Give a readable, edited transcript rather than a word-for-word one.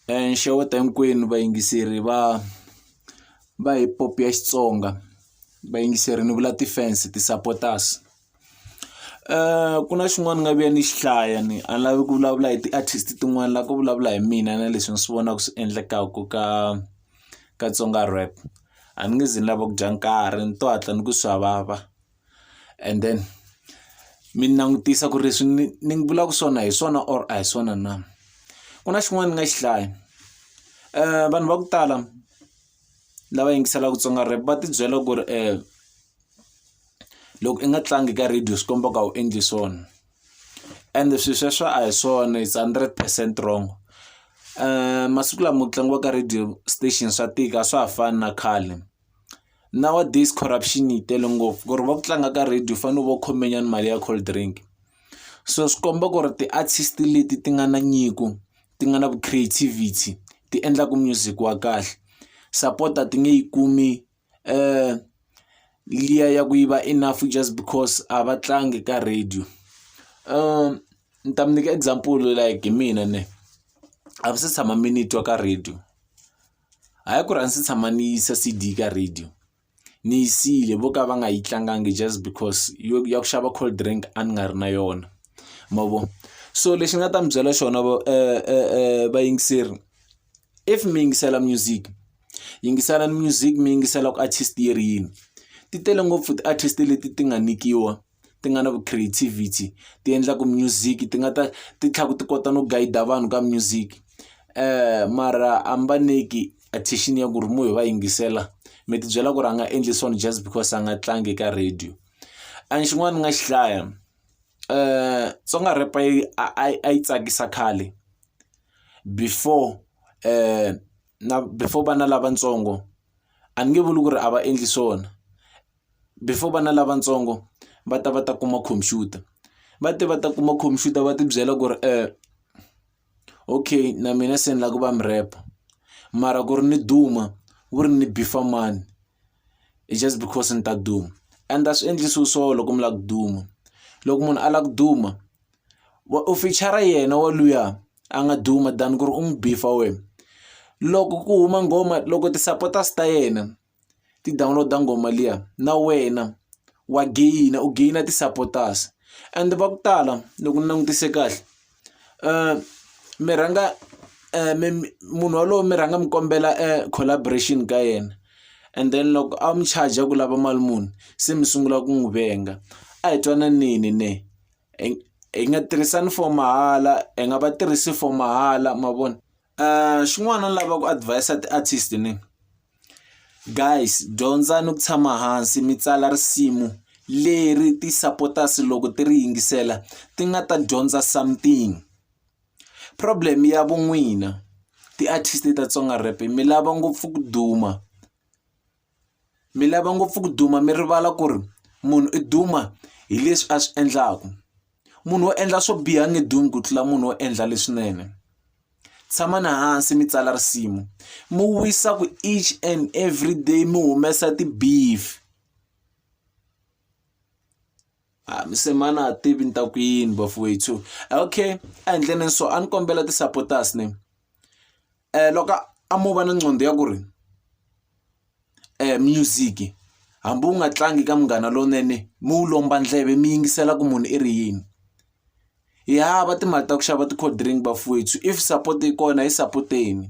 Nxeweta hinkwenu vayingiseri va va hip hop ya Xitsonga vayingiseri ni vula ti-fans ti-supporters ku na xin'wana ni nga vuya ni xi hlaya ni a ni lavi ku vulavula hi ti-artist tin'wana ni lava ku vulavula hi mina na leswi ni swi vonaka swi endlekaka ka ka Tsonga rap a ni nge zi ni lava ku dya nkarhi ni to hatla ni ku swa vava. And then mi langutisa ku ri leswi ni ni vulaka swona hi swona or a hi swona na ku na xin'wana ni nga xi hlaya vanhu va ku tala lava yingiselaka Tsonga rap va tibyela ku ri loko i nga tlangi ka radio swi komba ku a wu endli swona ende swilo sweswo a hi swona it's 100% wrong masiku lama ku tlangiwa ka radio station swa tika a swa ha fani na khale. Nowadays corruption yi tele ngopfu ku ri va ku tlanga ka radio u fanele u va u khome nyana mali ya cold drink so swi komba ku ri ti-artist leti ti nga na nyiko ti nga na vu-creativity ti endlaka music wa kahle support a ti nge yi kumi liya ya ku yi va enough just because a va tlangi ka radio ni ta mi nyika example like hi mina ne a mi se tshama mi ni twa ka radio. Hayi ku ri a ndzi se tshama ni yisa C_D ka radio ni yisile vo ka va nga yi tlangangi just because yo ya ku xava cold drink a ni nga ri na yona ma vo so lexi ni nga ta mi byela xona vayingiseri if mi yingisela music yingiselani music mi yingisela ku artist yi ri yini ti tele ngopfu ti-artist leti ti nga nyikiwa. Ti nga na vu-creativity ti endlaku music ti nga ta ti tlhela ti kota no guide vanhu ka music mara a mi va nyiki attention ya ku ri mo hi va yingisela mi tibyela ku ri a nga endli swona just because a nga tlangi ka radio and xin'wana ni nga xi hlaya Tsonga rap a yi a yi tsakisa khale before na before vana lavatsongo a ni nge vuli ku ri a va endli swona. Before vana lavatsongo va ta va ta kuma khompyuta va te va ta kuma khompyuta va tibyela ku ri okay na mina se ni lava ku va mu-rapper mara ku ri ni duma ku ri ni beef-a mani just because ni ta duma and a swi endlisiwi swona loko mi lava ku duma loko munhu a lava ku duma wa u feature yena wa luya a nga duma than ku ri u n'wi beef-a wena loko ku huma nghoma loko ti-supporters ta yena. Ti download-a nghoma liya na wena wa gain-a u gain-a ti-supporters and va ku tala loko ni langutise kahle mi rhanga mi munhu walowo mi rhanga mi kombela collaboration ka yena and then loko a mi charger ku lava mali muni se mi sungula ku n'wi venga a hi twananeni ne hi hi nga tirhisani for mahala hi nga va tirhisi for mahala ma vona. Xin'wana ni lava ku advise ti-artist ni guys dyondzani ku tshama hansi mi tsala risimu leri ti-supporters loko ti ri yingisela ti nga ta dyondza something problem ya vo n'wina ti-artist ta Tsonga rap mi lava ngopfu ku duma. Mi lava ngopfu ku duma mi rivala ku ri munhu i duma hi leswi a swi endlaku munhu wo endla swo biha a nge dumi ku tlula munhu wo endla leswinene tshamani hansi mi tsala risimu mi wisa ku each and every day mi humesa ti-beef a mi se ma na ha tivi ni ta ku yini bafowethu okay a hi endleni so a ni kombela ti-supporters ne loko a mo va na nqondo ya ku ri music hambi wu nga tlangi ka Munghana Lonene mi wu lomba ndleve mi yingisela ku munhu i ri yini hi hava timali ta ku xava ti-cold drink bafowethu if support yi kona hi sapoteni.